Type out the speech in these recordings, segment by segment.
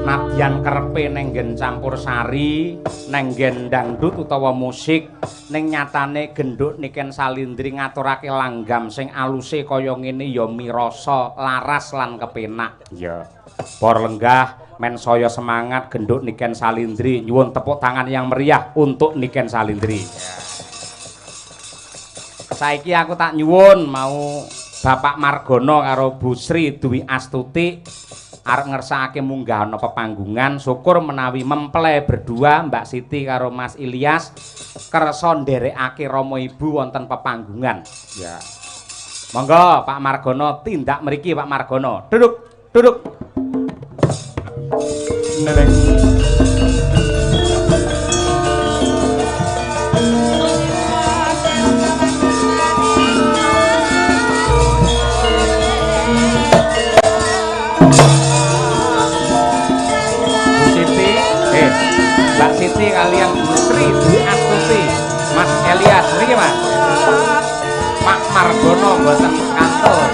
Nadyan kerepe neng nggen campur sari, neng nggen dangdut utawa musik, ning nyatane genduk Niken Salindri ngaturake langgam sing aluse kaya ngene ya mirasa laras lan kepenak. Iya. Para lenggah men saya semangat genduk Niken Salindri, nyuwun tepuk tangan yang meriah untuk Niken Salindri. Saiki aku tak nyuwun mau Bapak Margono karo Bu Sri Dwi Astuti arep ngersakake munggah ana pepanggungan, syukur menawi mempelai berdua Mbak Siti karo Mas Ilyas kersa nderekake rama ibu wonten pepanggungan. Ya. Monggo Pak Margono tindak mriki Pak Margono. Duduk, duduk. Neneng. Mbak Siti kalian Bu Sri Dwi Astuti, Mas Elias mriki Mas. Pak Margono mboten kantun.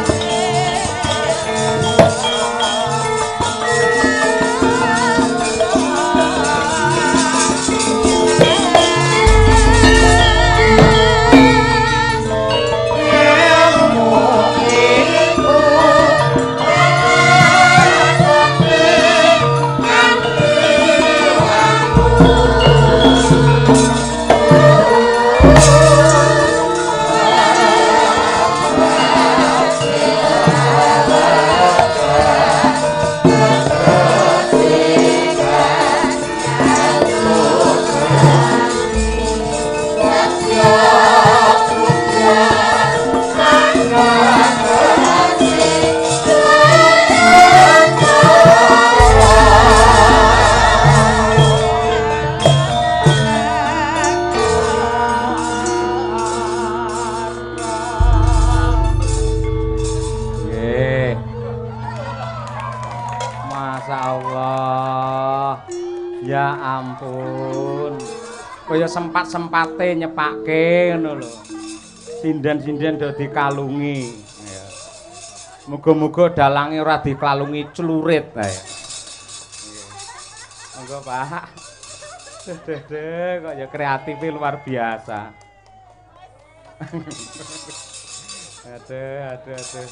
Kaya sempat-sempate nyepake ngono lho. Sinden-sinden do dikalungi. Ya. Muga-muga dalange ora dikalungi clurit ae. Monggo Pak. Duh duh duh kok ya kreatife luar biasa. Aduh aduh aduh.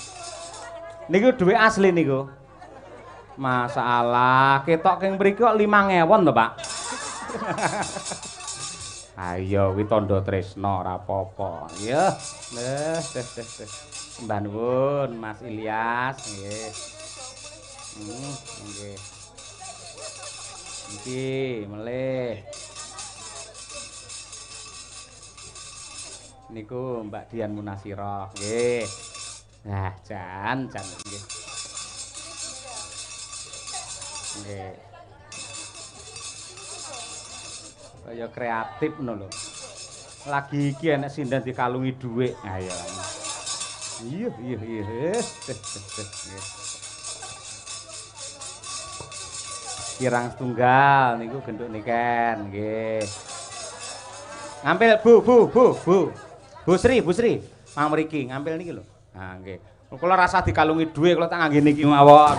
Niku dhuwit asli niku. Masalah ketok king mriki kok 5.000 to, Pak. Ayo kuwi tandha tresna ora apa-apa. Ya. Leh, deh deh deh. Sembah nuwun Mas Ilyas nggih. Nggih. Iki melih. Niku Mbak Dian Munasirah nggih. Nah, jan jan nggih. Nggih. Kaya kreatif ngono lho. Lagi iki enek sinden dikalungi dhuwit. Ayo. Iya iya iya. Kirang setunggal niku genduk Niken nggih. Ngampil Bu Bu Bu Bu. Bu Sri, Bu Sri, mang mriki ngampil niki lho. Ha nggih. Kula rasa dikalungi dhuwit kula tak ngangge niki mawon.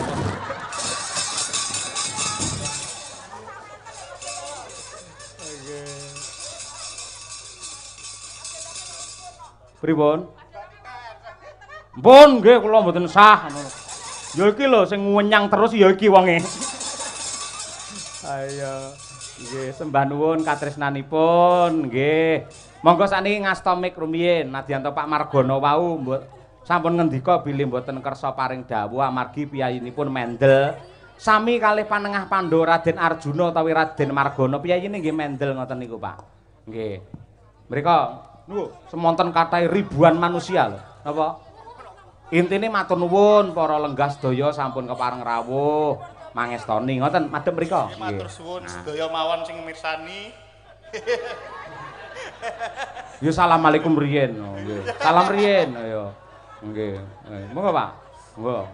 Pripun? Mpun nggih kula mboten sah ngono. Ya iki lho sing wenyang terus ya iki wonge. Ayo nggih sembah nuwun katresnanipun nggih. Monggo sakniki ngasta mik rumiyin nadyan to Pak Margono wau sampun ngendika bilih mboten kersa paring dawuh amargi piyayinipun mendel. Sami kalih panengah Pandhawa Raden Arjuna utawi Raden Margono piyayine nggih mendel ngoten niku Pak. Nggih. Mriko niku semonten kathah ribuan manusia lho. Napa? Intine matur nuwun para lenggah sedaya sampun kepareng rawuh mangestoni ngoten madhep mriko. Matur suwun sedaya mawon sing mirsani. Ya assalamualaikum riyen. Oh, nggih. Salam riyen ayo. Nggih. Monggo Pak. Monggo.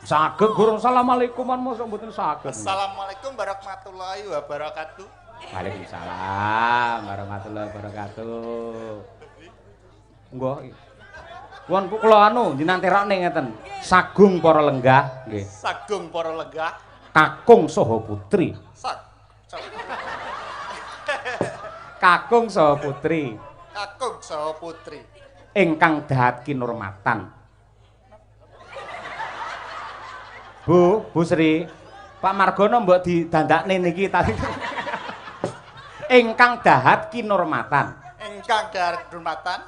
Saged gurung assalamualaikum mosok mboten saged. Assalamualaikum warahmatullahi wabarakatuh. Waalaikumsalam warahmatullahi wabarakatuh. Monggo. Won kula anu jenengan terokne ngeten. Sagung para lenggah nggih. Sagung para lenggah. Kakung saha putri. Kakung saha putri. Kakung saha putri. Ingkang dahat kinurmatan. Bu, Bu Sri, Pak Margono mbok didandakne niki tadi. Ingkang dahat kinurmatan. Ingkang dahat kinurmatan.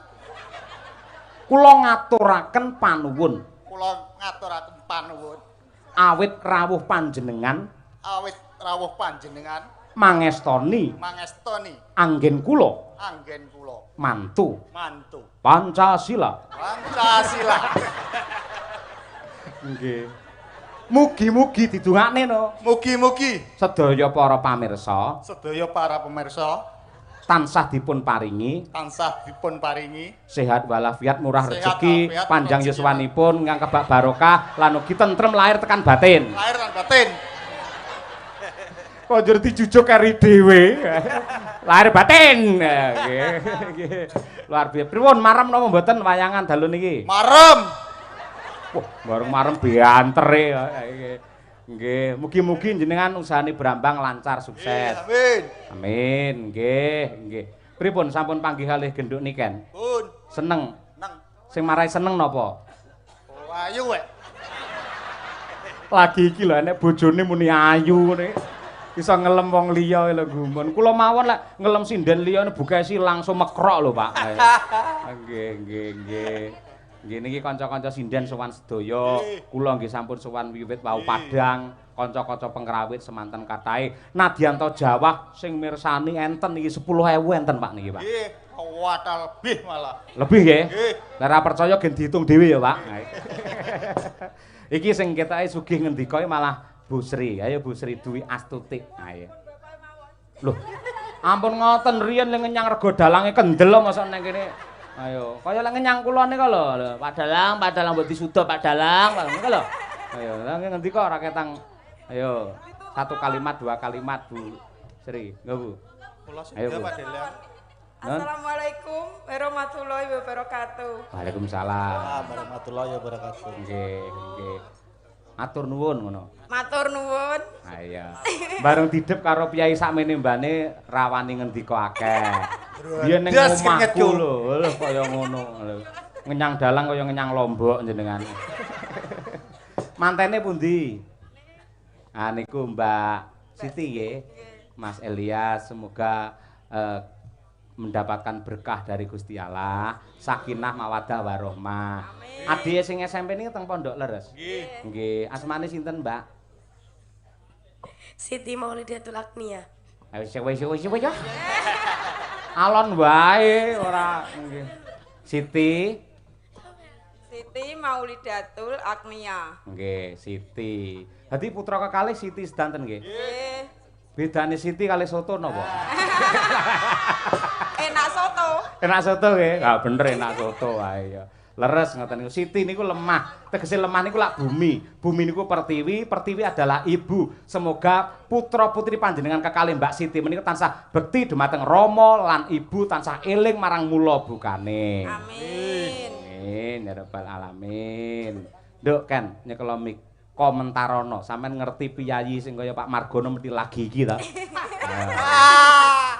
Kula ngaturaken panuwun. Kula ngaturaken panuwun. Awit rawuh panjenengan. Awit rawuh panjenengan. Mangestoni. Mangestoni. Anggen kula. Anggen kula. Mantu. Mantu. Pancasila. Pancasila. Nggih. Mugi-mugi didongakne no. Mugi-mugi sedaya para pamirsa, sedaya para pemirsa tansah dipun paringi, tansah dipun paringi sehat walafiat, murah rezeki, panjang yuswanipun, ingkang kebak barokah lan ugi tentrem lahir tekan batin. Lahir lan batin. Kok njur dijujuk keri dhewe. Lahir batin. Nggih. Nggih. Luar biasa. Pripun marem napa mboten wayangan dalu niki? Marem. Wah, bareng marem biantere. Nggih, mugi-mugi jenengan usahane Brambang lancar sukses. Amin. Amin. Nggih, nggih. Pripun sampun panggih kalih genduk niken? Pun. Seneng. Seneng. Sing marai seneng napa? Oh, ayu wek. Lagi iki lho enek bojone muni ayu ngene. Iso ngelem wong liya lho gumun. Kula mawon lek ngelem sinden liya bukesi langsung mekrok lho, Pak. Nggih, nggih, nggih. Nggih niki kanca-kanca sinden sowan sedaya, kula nggih sampun sowan wiwit wau padhang, kanca-kanca pengrawit semanten kathahe. Nadyanto Jawah sing mirsani enten niki 10.000 enten Pak niki, Pak. Nggih, kathah lebih malah. Lebih nggih? Nggih. Lah ora percaya gen diitung dhewe ya, Pak. Iki sing ketoke sugih ngendika malah Bu Sri. Ayo Bu Sri Dwi Astuti. Ayo. Loh, ampun ngoten riyen le ngenyang rego dalange kendel mosok nang kene. Ayo, kaya lek ngenyang kula nika lho. Pak Dalang, Pak Dalang mbok disuda Pak Dalang, nika lho. Ayo, lha ngendika ora ketang. Ayo, satu kalimat, dua kalimat Bu Sri. Nggih, Bu. Kula suda Pak Dalang. Assalamualaikum warahmatullahi wabarakatuh. Waalaikumsalam warahmatullahi wabarakatuh. Nggih, nggih. Matur nuwun ngono. Matur nuwun. Ha iya. Bareng didep karo piyai sakmene mbane rawani ngendika akeh. Biyen ning omahku lho, lho kaya ngono lho. Ngenyang dalang kaya ngenyang lombok jenengan. Mantene pundi? Ah niku Mbak Siti nggih. Mas Elias semoga mendapatkan berkah dari Gusti Allah, sakinah mawaddah warahmah. Adike sing SMP niki teng Pondok Leres. Nggih. Nggih, asmane sinten, Mbak? Siti Maulidatul Agnia. Ayo wis wis wis. Alon wae ora nggih. Siti Siti Maulidatul Agnia. Nggih, Siti. Dadi putra kekalih Siti sedanten nggih. Nggih. Bedane Siti kalih soto napa? Enak soto. Enak soto nggih. Ha bener enak soto wae ya. Leres ngoten niku. Siti niku lemah. Tegese lemah niku lak bumi. Bumi niku pertiwi, pertiwi adalah ibu. Semoga putra-putri panjenengan kekalih Mbak Siti menika tansah bekti dumateng Rama lan ibu tansah eling marang mula bukane. Amin. Amin ya rabbal alamin. Nduk Ken nyekelo mik komentarono. Sampeyan ngerti piyayi sing kaya Pak Margono mesti lagi iki ta?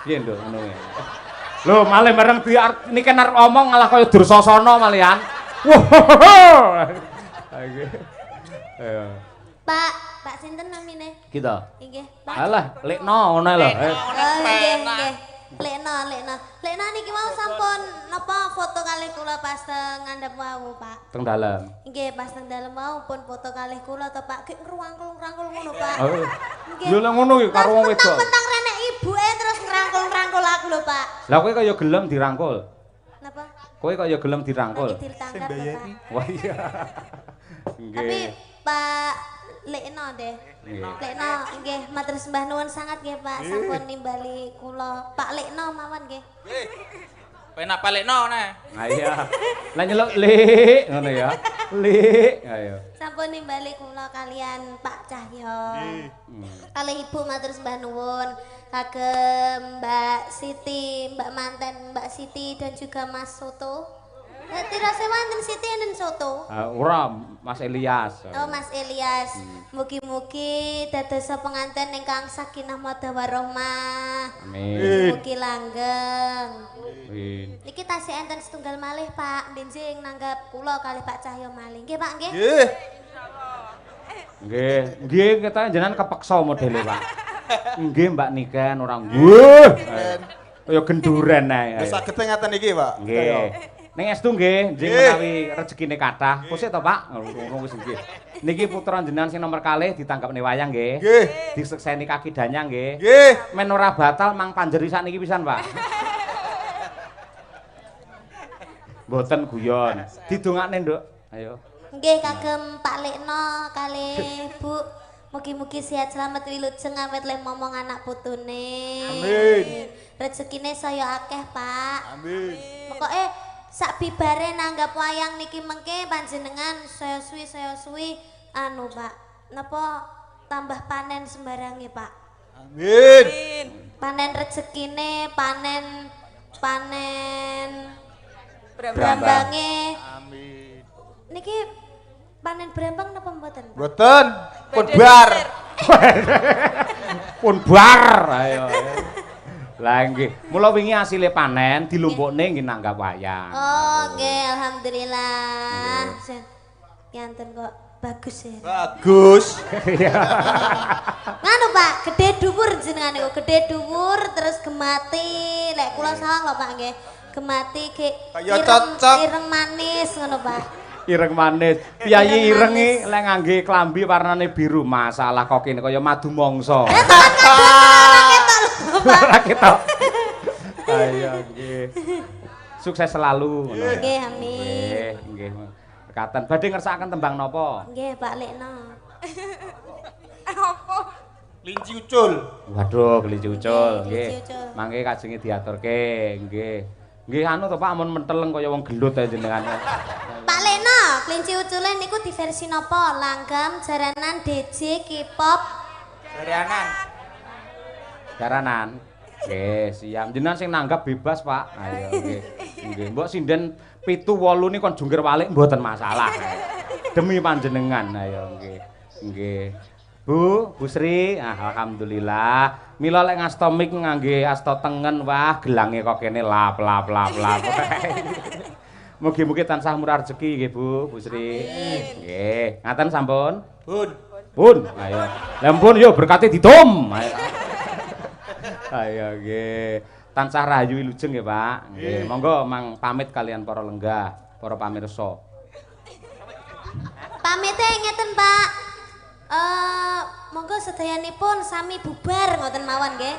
Piye nduk ngono kuwi? Lho, malih mereng di niki arep omong malah kaya Dursasana malian. Wah. Ayo. Pak, Pak sinten namine? Kita. Nggih, Pak. Alah, lekno ngono lho. Nggih, nggih. Lekno, lekno. Lekno niki mau sampun napa foto kalih kula pas teng ngandhap wau, Pak. Teng dalem. Nggih, pas teng dalem wau pun foto kalih kula to, Pak. Gek ngrangkul-ngrangkul ngono, Pak. Nggih. Lho lek ngono iki karo wong wedok. Mentang-mentang renek ibuke terus ngrangkul-ngrangkul aku lho, Pak. Lah kowe kaya gelem dirangkul. Napa? Kowe kaya gelem dirangkul. Sing bayari. Wah iya. Nggih. Tapi Pak Lekno deh. Lekno nggih matur sembah nuwun sangat nggih Pak sampun nimbali kula. Pak Lekno mawon nggih. Nggih. Penak Pak Lekno neh. Ha iya. Lah nyeluk Lik ngono ya. Lik ayo. Sampun nimbali kula kalian Pak Cahyo. Nggih. Kalih Ibu matur sembah nuwun kagem Mbak Siti, Mbak manten Mbak Siti dan juga Mas Soto. Tirose wonten Siti enten soto. Ora, Mas Elias. Oh, Mas Elias. Mugi-mugi dadosa penganten ingkang sakinah mawaddah warahmah. Amin. Mugi langgeng. Amin. Niki tasih enten setunggal malih, Pak. Benjing nanggap kula kalih Pak Cahyo malih. Nggih, Pak, nggih. Nggih. Nggih, nggih ketoke jenengan kepeksa modele, Pak. Nggih, Mbak Niken ora nggih. Kaya genduren ae. Wis saged ngaten iki, Pak. Nggih. Ning estu nggih, njing menawi rezekine kathah. Kusik to, Pak? Ngono wis nggih. Niki putra jenengan sing nomor kalih ditanggapne wayang nggih. Nggih. Disekseni kaki danyang nggih. Nggih. Men ora batal mang panjeri sakniki pisan, Pak. Mboten guyon. Didongakne, Nduk. Ayo. Nggih kagem Pak Lekno kalih Bu. Mugi-mugi sehat selamat wilujeng awet le momong anak putune. Amin. Rezekine saya akeh, Pak. Amin. Pokoke sak bibare nanggap wayang niki mengke panjenengan saya suwi anu Pak. Napa tambah panen sembarange, Pak. Amin. Panen rezekine, panen brambange. Amin. Niki panen brambang napa mboten? Mboten. Pun bar. Pun bar. Ayo. Lah nggih, mula wingi asile panen dilumpukne nggih nanggap wayang. Oh, nggih, alhamdulillah. Pianten kok bagus ya. Bagus. Nganu Pak, gede dhuwur jenengan niku, gede dhuwur terus gemati. Lek kula sawang lho Pak nggih. Gemati ge ireng manis ngono Pak. Ireng manis. Piyayi ireng iki lek ngangge klambi warnane biru, masalah kok kene kaya madu mangsa. Ora ketok. Ayo nggih. Sukses selalu ngono. Nggih, amin. Nggih, nggih. Mekaten badhe ngersakaken tembang napa? Nggih, Pak Lekno. Apa? Kelinci ucul. Waduh, kelinci ucul nggih. Mangke kajenge diaturke nggih. Nggih anu to Pak, amun menteleng kaya wong gelut ae jenengan. Pak Leno, kelinci ucule niku di versi napa? Langgam, jaranan, DJ, K-pop. Jaranan. Jaranan. Nggih, siap. Jenengan sing nanggap bebas, Pak. Ayo nggih. Nggih, mbok sinden 7 8 ni kon jungkir walik mboten masalah. Demi panjenengan ayo nggih. Nggih. Bu, Bu Sri, alhamdulillah. Mila lek ngasta mik ngangge asta tengen, wah gelange kok kene lap lap lap lap. Mugi-mugi tansah murah rezeki nggih Bu, Bu Sri. Nggih, ngaten sampun? Pun. Pun, ayo. Lah pun yo berkate didom. Ayo. Ayo nggih. Tansah rahayu wilujeng nggih, Pak. Nggih, monggo mang pamit kalian para lenggah, para pamirsa. Pamite ngeten, Pak. Monggo sedayanipun sami bubar ngoten mawon nggih.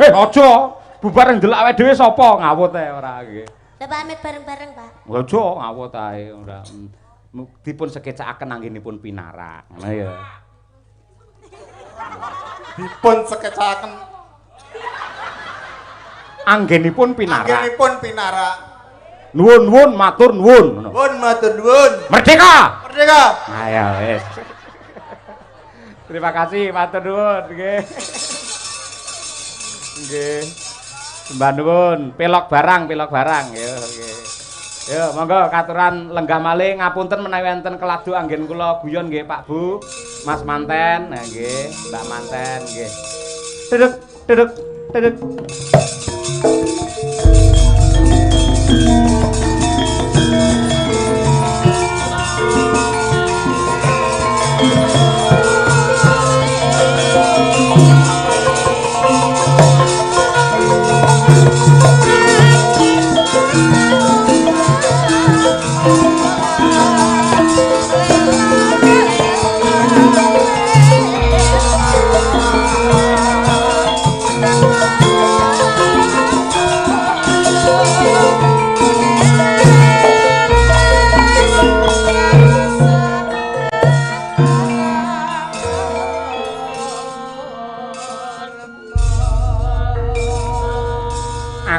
Heh, aja. Bubar ndelok awake dhewe sapa ngawut ae ora nggih. Lah pamit bareng-bareng, Pak. Aja ngawut ae ora. Dipun sekecakaken anggenipun pinarak. Ngono ya. Dipun sekecakaken anggenipun pinarak. Anggenipun pinarak. Nuwun-nuwun matur nuwun ngono. Nuwun matur nuwun. Merdeka. Merdeka. Ayo wis. Terima kasih, matur nuwun nggih. Nggih. Sembah nuwun, pelok barang ya nggih. Yo monggo katuran lenggah malih ngapunten menawi enten keladu anggen kula guyon nggih Pak Bu, Mas Manten, nah nggih, Mbak Manten nggih. Duduk, duduk, duduk.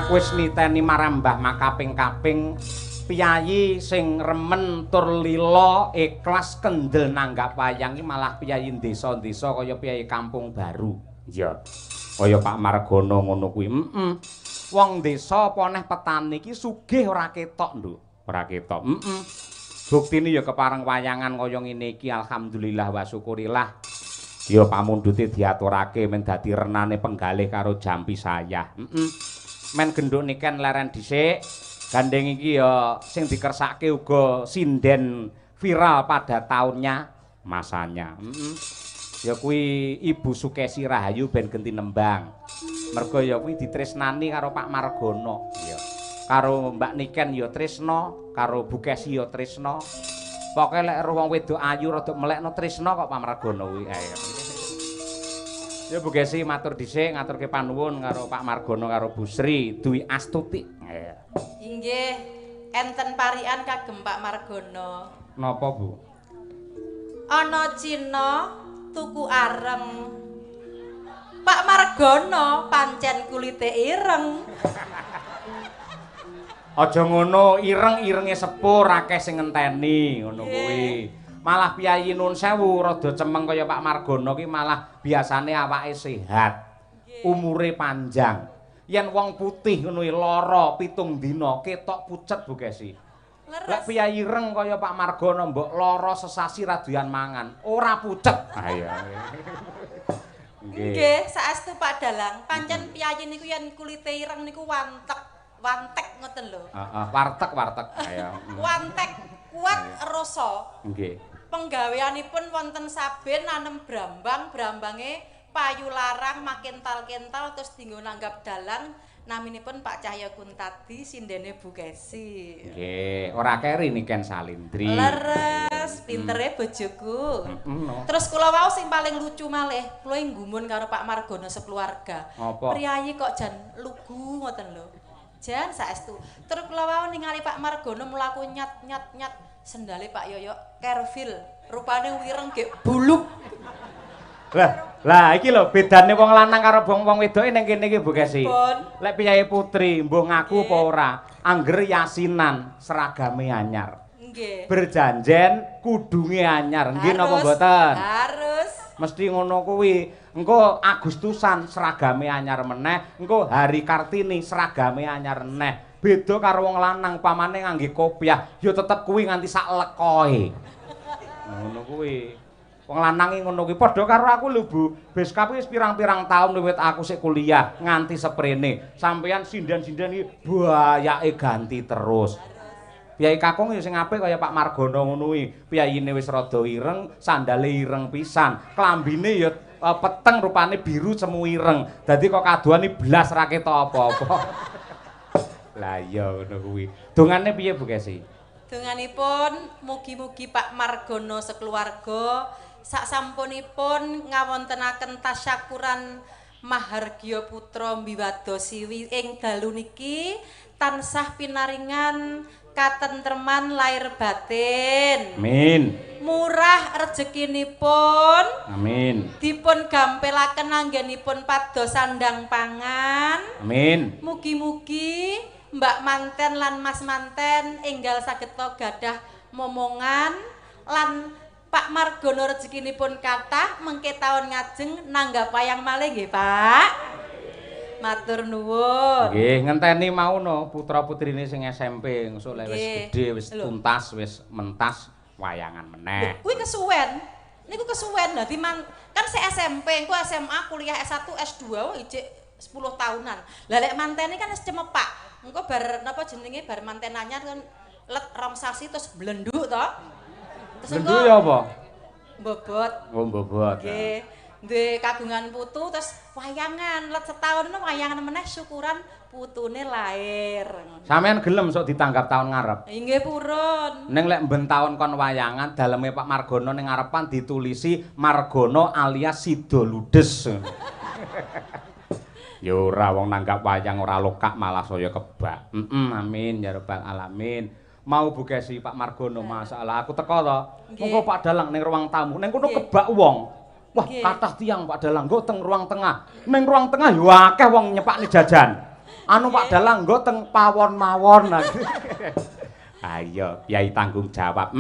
Wis niteni marang Mbah makaping-kaping piyayi sing remen tur lila ikhlas kendel nanggap wayang iki malah piyayi desa-desa kaya piyayi kampung baru. Iya. Kaya Pak Margono ngono kuwi. Heeh. Wong desa apa neh petani iki sugih ora ketok, Nduk. Ora ketok. Heeh. Buktine ya kepareng wayangan kaya ngene iki alhamdulillah wa syukurillah. Ya pamundhute diaturake men dadi renane penggalih karo jampi sayah. Heeh. Men gendhuk niken leren dhisik. Gandeng iki ya sing dikersake uga sinden viral pada tahunnya masanya. Heeh. Ya kuwi Ibu Sukesi Rahayu ben genti nembang. Mergo ya kuwi ditresnani karo Pak Margono. Iya. Karo Mbak Niken ya tresna, karo Bu Kesi ya tresna. Pokoke lek wong wedok ayu rada melekno tresna kok Pak Margono kuwi. Ayo. Ya Bu Kesi matur dhisik ngaturke panuwun karo Pak Margono karo Bu Sri Dwi Astuti. Ayo. Inggih, enten parian kagem Pak Margono. Napa, Bu? Ana Cina tuku areng. Pak Margono pancen kulite ireng. Aja ngono, ireng-irenge sepur akeh sing ngenteni ngono kuwi. Malah piyayi nun sewu rada cemeng kaya Pak Margono ki malah biasane awake sehat. Umure panjang. Yen wong putih ngono lara 7 dina ketok pucet Bu Kesi. Lek piyayi ireng kaya Pak Margono mbok lara sesasi ra doyan mangan, ora pucet. Ha iya. Nggih, saestu Pak Dalang, pancen piyayi niku yen kulite ireng niku wantek. Wantek ngoten lho. Heeh, wartek-wartek. Ayo. Wantek kuat rasa. Nggih. Penggaweanipun wonten saben nanem brambang, brambange payu larang makental-kental terus dienggo nanggap dalang naminipun Pak Cahya Kuntadi sindene Bu Kesi. Nggih, ora keri Niken Salindri. Leres, pintere bojoku. No. Terus kula wau sing paling lucu malih, kula nggumun karo Pak Margono sekeluarga. Priyayi kok jan lugu ngoten lho. Jan saestu. Terus kula wau ningali Pak Margono mlaku nyat nyat nyat sendale Pak Yoyo Kervil, rupane wireng gek buluk. Lah, lah iki lho bedane wong lanang karo wong wedoke ning kene iki Bu Kesi. Lek piyayi putri mbuh ngaku apa ora, angger yasinan seragame anyar. Nggih. Berjanjen kudunge anyar. Nggih napa mboten? Harus. Mesti ngono kuwi. Engko Agustusan seragame anyar meneh, engko Hari Kartini seragame anyar meneh. Beda karo wong lanang pamane ngangge kopiah, ya tetep kuwi nganti sak lekoe. Ngono kuwi. Wong lanang iki ngono kuwi padha karo aku lho Bu. Beskap wis pirang-pirang taun wiwit aku sik kuliah nganti seprene. Sampeyan sinden-sinden iki bayake ganti terus. Piyai kakung ya sing apik kaya Pak Margono ngono kuwi. Piyayine wis rada ireng, sandale ireng pisan, klambine ya peteng rupane biru cemu ireng. Dadi kok kadohan iki blas ra ketok apa-apa. Lah iya ngono kuwi. Dongane piye Bu Kesi? Donganipun mugi-mugi Pak Margono sekeluarga sak sampunipun ngawontenaken tasyakuran Mahargya Putra Mbiwada Siwi ing dalu niki tansah pinaringan katentreman lahir batin. Amin. Murah rezekinipun. Amin. Dipun gampilaken anggenipun pados sandang pangan. Amin. Mugi-mugi Mbak Manten lan Mas Manten enggal saged gadah momongan lan Pak Margono rezekinipun kathah mengke taun ngajeng nanggap wayang malih nggih Pak. Matur nuwun. Nggih, ngenteni mau no putra-putrine sing SMP engko lek wis gedhe wis tuntas wis mentas wayangan meneh. Kuwi kesuwen. Niku kesuwen. Dadi kan sik SMP, engko SMA, kuliah S1, S2 ijik 10 tahunan. Lah lek mantene kan wis cemepak. Engko bar napa jenenge bar manten anyar kan let rong sasi terus blenduk to. Terus blenduk ya apa? Bobot. Oh, bobot. Nggih. Duwe kagungan putu terus wayangan let setahun wayangan meneh syukuran putune lahir. Sampeyan gelem sok ditanggap taun ngarep? Nggih purun. Ning lek mben taun kon wayangan daleme Pak Margono ning ngarepan ditulisi Margono alias Sido Ludes. Ya ora wong nanggap wayang ora lokak malah saya kebak. Amin ya rabbal alamin. Mau Bu Kesi Pak Margono masalah aku teko to. Monggo Pak Dalang ning ruang tamu. Ning kono kebak wong. Wah, kathah tiyang Pak Dalang nggo teng ruang tengah. Ning ruang tengah yo akeh wong nyepakne jajan. Anu Pak Dalang nggo teng pawon mawon. Ayo, yai tanggung jawab.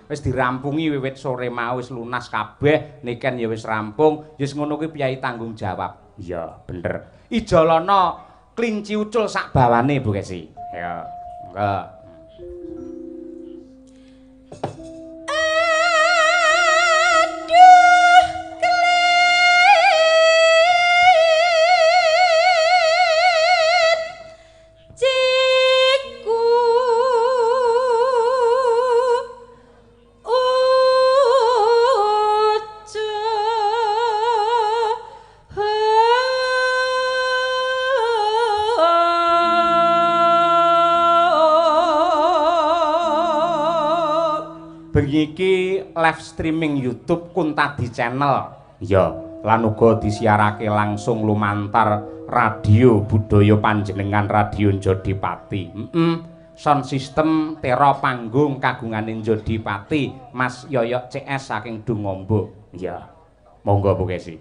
Wis dirampungi wiwit sore mau wis lunas kabeh, niken ya wis rampung. Wis ngono kuwi piyai tanggung jawab. Iya, bener. Ijolana klinci ucul sak bawane Bu Kesi. Ya, monggo. Bengi iki live streaming YouTube Kuntadi Channel. Ya, lan uga disiarake langsung lumantar radio budaya panjenengan Radio Jodipati. Sound system tera panggung kagungane Jodipati Mas Yoyok CS saking Dungombo. Ya. Monggo Bu Kesi.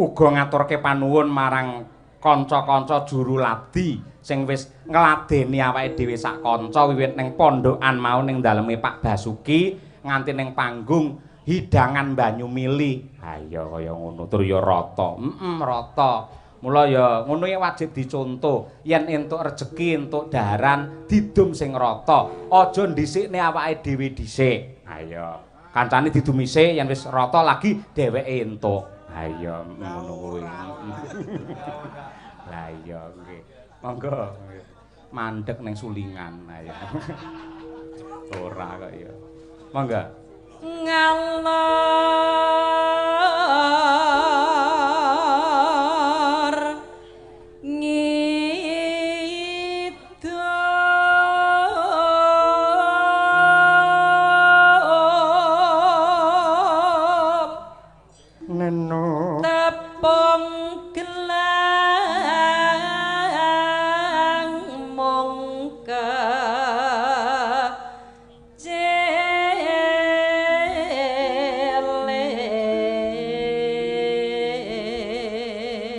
Uga ngaturke panuwun marang kanca-kanca juru ladi sing wis ngladeni awake dhewe sak kanca wiwit ning pondokan mau ning daleme Pak Basuki nganti ning panggung hidangan banyu mili. Ha iya kaya ngono tur ya rata. Rata. Mula ya ngono iki wajib dicontoh. Yen entuk rejeki, entuk daharan didum sing rata. Aja ndhisikne awake dhewe dhisik. Ha iya. Kancane didumi sik yen wis rata lagi dheweke entuk. Ha iya ngono kuwi. Lah iya nggih. Monggo mandek ning sulingan. Ha iya. Ora kok ya. Monggo. Ngalor ngidul neno tepung gelang mongke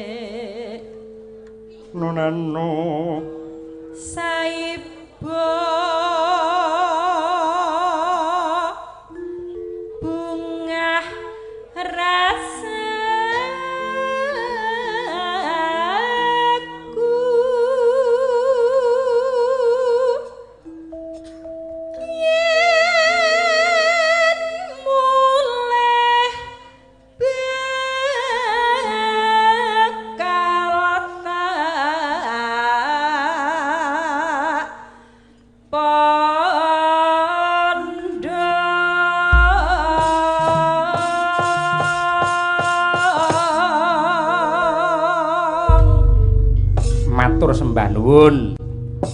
jelek nonano saiba bungah rasaku yen mulih bakal tak pondhong. Matur sembah nuwun.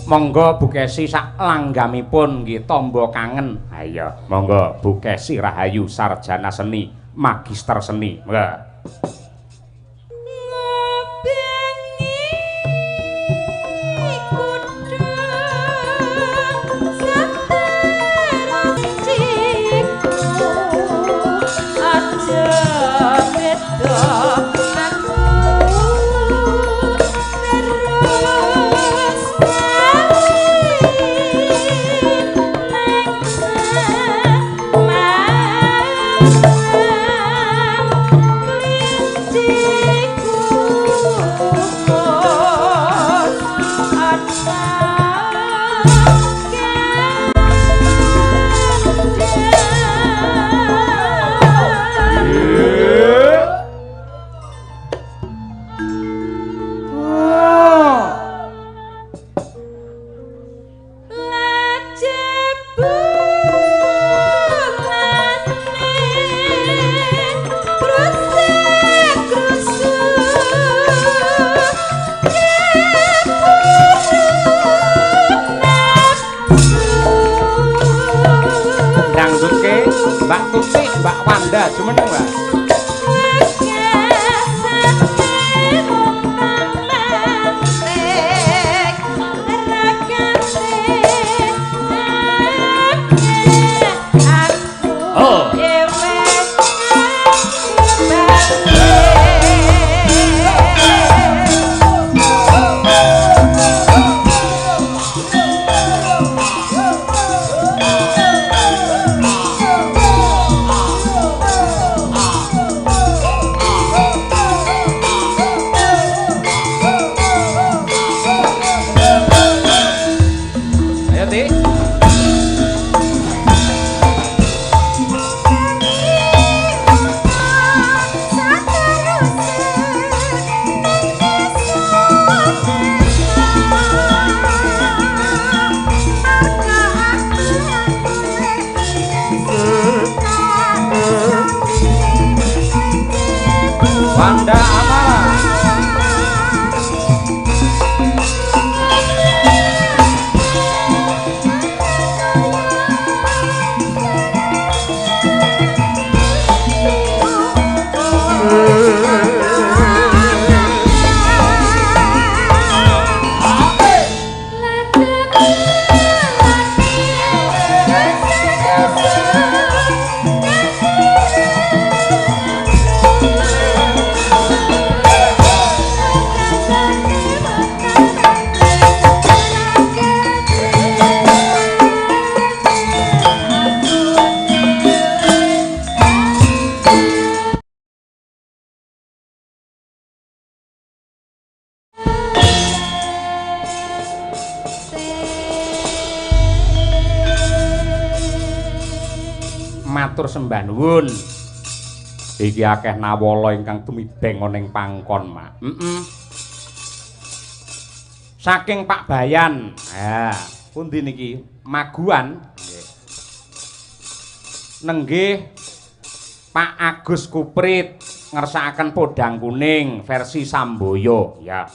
Monggo Bu Kesi sak langgamipun nggih tamba kangen. Ha iya, monggo Bu Kesi Rahayu sarjana seni, magister seni. Monggo. Ngobengi kutha saterasiku aja beda aku terus bali nang Semarang klinciku mos ana kandhang. Lajebulane krusuk-krusuk jebul nafsu. Dangdutke Mbak Tuti, Mbak Wanda jumeneng, Mbak. Wegasane wong mantik rakate akeh aku Oh. dhewe sebab. Matur sembah nuwun. Iki akeh nawala ingkang tumibeng ana ing pangkon, Mak. Heeh. Saking Pak Bayan. Ha, pundi niki? Maguan. Nggih. Nenggih Pak Agus Kuprit ngersakaken Podang Kuning versi Samboyo. Ya.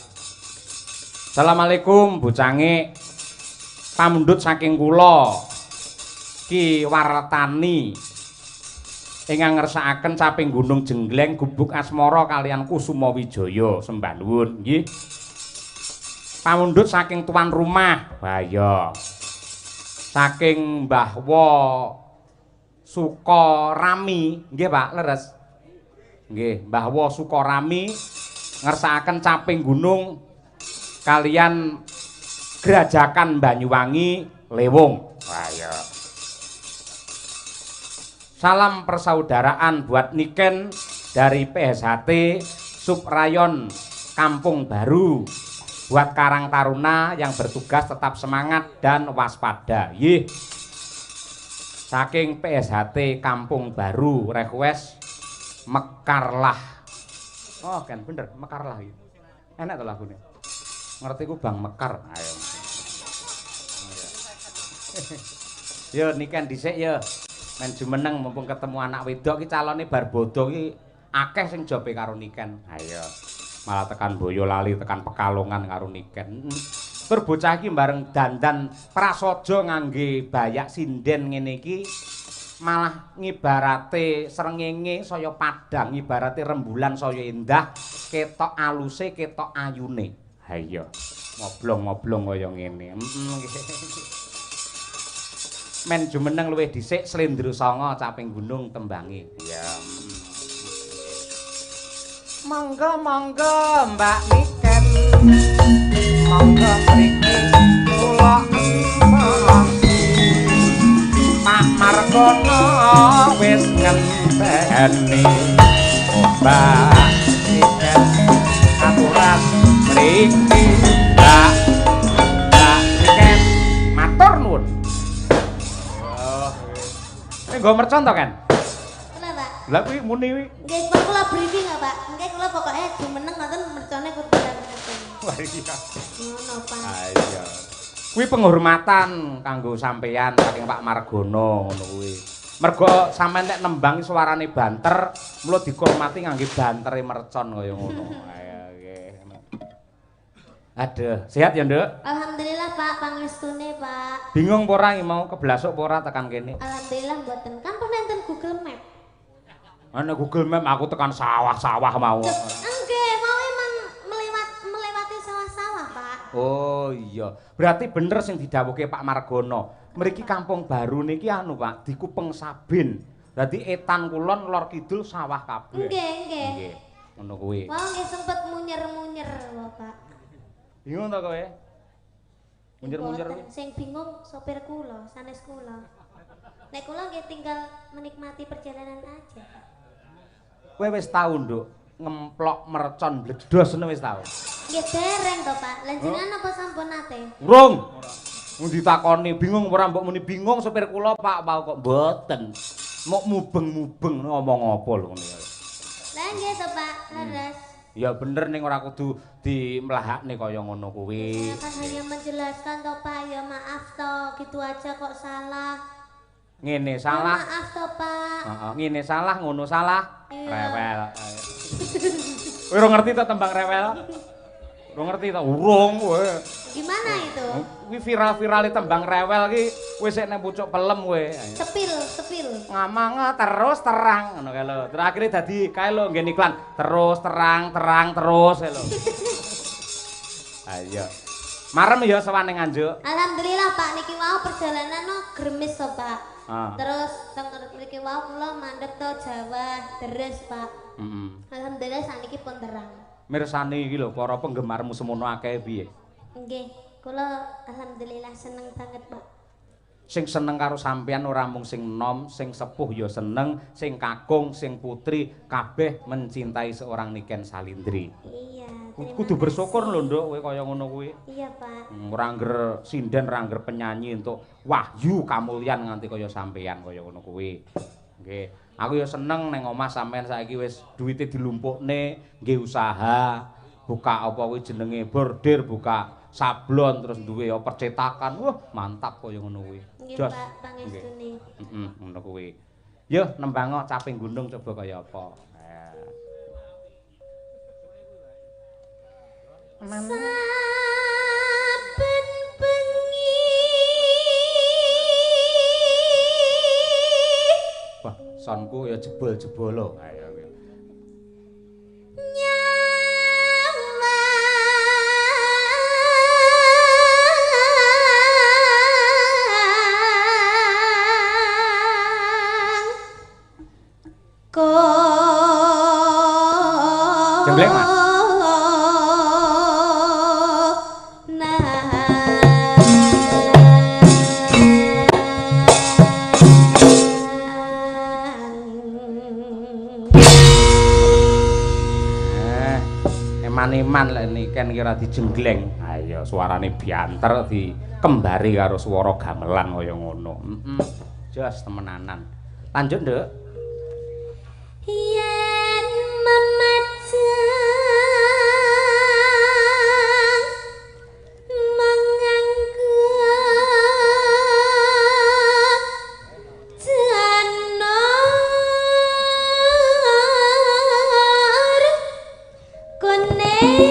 Assalamualaikum bocange. Pamundhut saking kula Ki Wartani ingkang ngersakaken Caping Gunung Jenggleng Gubuk Asmara kalian Kusuma Wijaya. Sembah nuwun nggih. Pamundhut saking tuan rumah. Wah iya. Saking Mbah Wo Sukorami, nggih Pak, leres. Nggih, Mbah Wo Sukorami ngersakaken Caping Gunung kalian Grajagan Banyuwangi Lewung. Wah iya. Salam persaudaraan buat Niken dari PSHT Subrayon Kampung Baru. Buat Karang Taruna yang bertugas tetap semangat dan waspada. Yih. Saking PSHT Kampung Baru request Mekarlah. Oh, kan bener, Mekarlah iki. Enak to lagune. Ngerti ku Bang Mekar. Ayo. Yo Niken dhisik yo. Men jumeneng mumpung ketemu anak wedok iki calone bar bodho iki akeh sing jobe karo Niken. Ayo. Malah tekan Boyolali, tekan Pekalongan karo Niken. Tur bocah iki bareng dandan prasaja ngangge bayak sinden ngene iki malah ngibarate srengenge saya padhang, ngibarate rembulan saya endah, ketok aluse, ketok ayune. Ha iya, moblong-moblong kaya ngene. Men jumeneng luwih dhisik Slendro Sanga Caping Gunung tembange. Iya. Monggo monggo Mbak Niken. Monggo mriki kula empong. Pak Margono wis ngenteni. Mbak Niken aturan mriki. Mbak Niken matur nuwun. Oh, nggih. Nggo mercon to, Ken? Kenapa? Lah kuwi muni kuwi. Nggih, pun kula briefing kok, Pak. Nggih kula pokoke jumeneng ngoten mercone kudu ngeten. Wah iya. Ngono, Pak. Ah iya. Kuwi penghormatan kanggo sampeyan saking Pak Margono ngono kuwi. Mergo sampeyan nek nembang suarane banter, mula dihormati ngangge bantere mercon kaya ngono. Ayo nggih. Aduh, sehat ya, Nduk? Alhamdulillah, Pak, pangestune, Pak. Bingung apa ora iki mau keblasuk apa ora tekan kene? Alhamdulillah mboten. Kan pun enten Google Map. Ana Google Map aku tekan sawah-sawah mau. Nggih, mau emang melewati sawah-sawah, Pak. Oh iya. Berarti bener sing didhawuhke Pak Margono. Mriki Kampung Baru niki anu, Pak, dikupeng sabin. Dadi etan kulon lor kidul sawah kabeh. Nggih, nggih. Nggih. Ngono kuwi. Wah, nggih sempet munyer-munyer, Pak. Bingung ta kowe? Munyer-munyer kuwi. Sing bingung sopir kula, sanes kula. Nek kula nggih tinggal menikmati perjalanan aja. Kowe wis tau, Nduk, ngemplok mercon bledos ngono wis tau? Nggih dereng to, Pak. Lah jenengan napa sampun nate? Urung. Mung ditakoni bingung ora mbok muni bingung sopir kula, Pak, mau kok mboten. Mok mubeng-mubeng ngomong apa lho ngono ya. Lah nggih to, Pak, leres. Ya bener ning ora kudu dimlahakne kaya ngono kuwi. Saya kan hanya menjelaskan to, Pak, ya maaf to, gitu aja kok salah. Ngene salah. Ya, maaf to, Pak. Heeh, ngene salah, ngono salah. Iya. Rewel. Kowe ora ngerti to tembang rewel? Ora ngerti to? Urung kowe. Gimana itu? Kuwi viral-virale tembang rewel ki kowe sik nang pucuk pelem kowe. Sepil, sepil. Ngamang terus terang ngono kae lho. Terus akhire dadi kae lho nggen iklan terus terang terang terus kae lho. Ayo. Marem ya sowan ning Nganjuk. Alhamdulillah Pak niki wau perjalanan no gremis to Pak. Ah. Terus teng mriki wau kula mandhep to Jawa deres Pak. Heeh. Alhamdulillah sakniki pun terang. Mirsani iki lho para penggemarmu semono akeh piye? Nggih, kula alhamdulillah seneng banget Pak. Sing seneng karo sampeyan ora mung sing enom, sing sepuh ya seneng, sing kakung, sing putri, kabeh mencintai seorang Niken Salindri. Iya. Kudu bersyukur lho Nduk kowe kaya ngono kuwi. Iya, Pak. Ora angger sinden, ora angger penyanyi entuk wahyu kamulyan nganti kaya sampeyan kaya ngono kuwi. Nggih. Aku ya seneng neng omah sampean saiki wis duwite dilumpukne nggih usaha, buka apa kuwi jenenge bordir, buka sablon terus duwe ya percetakan. Wah, mantap kaya ngono kuwi. Nggih, Jos. Pak, pangestune. Heeh, ngono kuwi. Yo nembango caping gunung coba kaya apa. Saben bengi. Wah, sonku ya jebol-jebolo. Ayo kuwi. Nyawang Jembleng, Mas. Eman-eman lek niken ki ora dijenggleng. Ayo suarane bianter dikembari karo swara gamelan kaya ngono. Heeh. Jos temenanan. Lanjut, Nduk. Yen memajang menganggo janur kuning.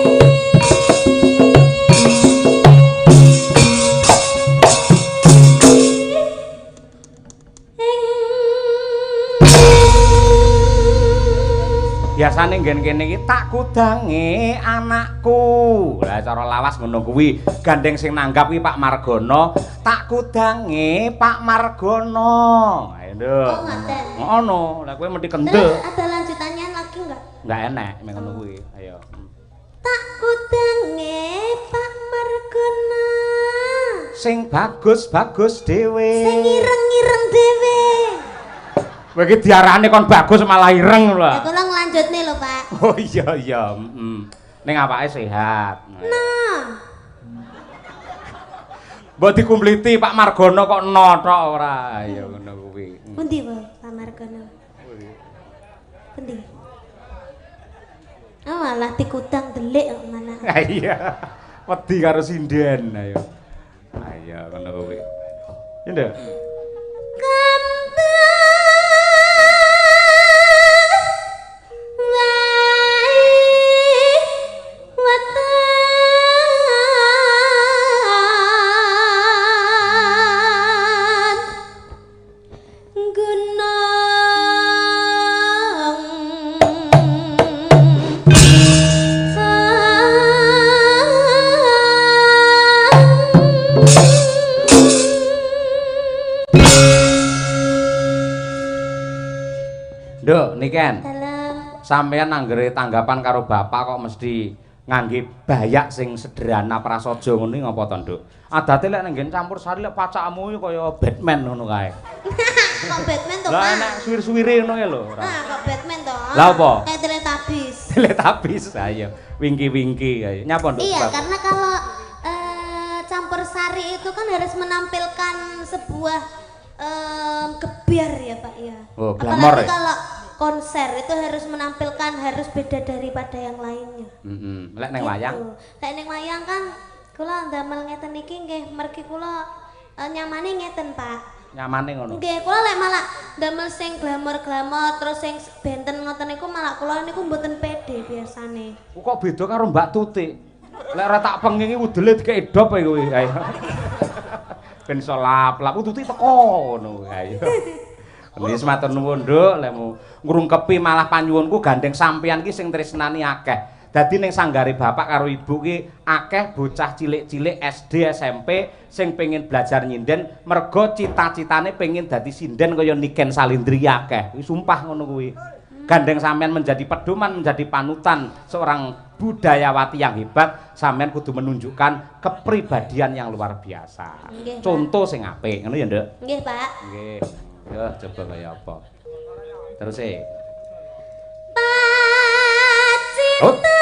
Biasane nggen kene iki tak kudange anakku. Lah cara lawas ngono kuwi, gandeng sing nanggap kuwi Pak Margono, tak kudange Pak Margono. Ayo, Nduk. Oh, ngoten. Ngono, lah kowe mesti kendel. Terus ada lanjutannya lagi enggak? Enggak enek mek ngono kuwi. Ayo. Tak kudange Pak Margono. Sing bagus-bagus dhewe. Sing ireng-ireng dhewe. Kowe iki diarani kon bagus malah ireng lho. Ya kula nglanjutne lho, Pak. Oh iya iya, heeh. Ning awake sehat. Nah, Mbok dikumpliti Pak Margono kok no tok ora. Ayo ngono kuwi. pundi, Pak Pak Margono? Pundi? Oh, malah dikudang delik kok malah. Iya. Wedi karo sinden ayo. Ayo ngono kuwi. Ya Nduk. Kembang wae wetan gunung Nduk, niken. Dalem. Sampeyan anggere tanggapan karo bapak kok mesti ngangge bayak sing sederhana prasaja ngono iki ngapa to, Nduk? Adate lek nang nggen campur sari lek pacakmu iki kaya Batman ngono kae. Kok Batman to, Lah Pak? enek suwir-suwire ngono kae lho ora. Nah, kok Batman to? Lah apa? Kayak Teletubbies. Teletubbies ayo, wingki-wingki ayo. Nyapa, Nduk? Iya, Sebab? karena kalau campur sari itu kan harus menampilkan sebuah gebyar ya, Pak ya. Oh, glamor Apalagi ya? kalau konser itu harus menampilkan harus beda daripada yang lainnya. Heeh. Lek neng Gitu. wayang Lek neng wayang kan kula ndamel ngeten iki nggih mergi kula nyamane ngeten, Pak. Nyamane ngono. Nggih, kula lek malah ndamel sing glamor-glamor terus sing benten ngoten niku malah kula niku mboten pede biasane. Kok beda karo Mbak Tutik? Lek ora tak pengingi udele dikek dop ae kowe. Ayo. Ben iso lap-lap Tutik teko ngono. Ayo. Wis matur nuwun, Nduk, lemu ngrungkepi malah panyuwunku gandeng sampeyan ki sing tresnani akeh. Dadi ning sanggare bapak karo ibu ki akeh bocah cilik-cilik SD, SMP sing pengen belajar nyinden mergo cita-citane pengen dadi sinden kaya Niken Salindri akeh. Kuwi sumpah ngono kuwi. Gandeng sampean menjadi pedoman, menjadi panutan seorang budayawati yang hebat, sampean kudu menunjukkan kepribadian yang luar biasa. Nggih, Pak. Contoh sing apik, ngono ya, Nduk? Nggih, Pak. Nggih. Yo coba kaya apa. Terus e. Pacinta Oh.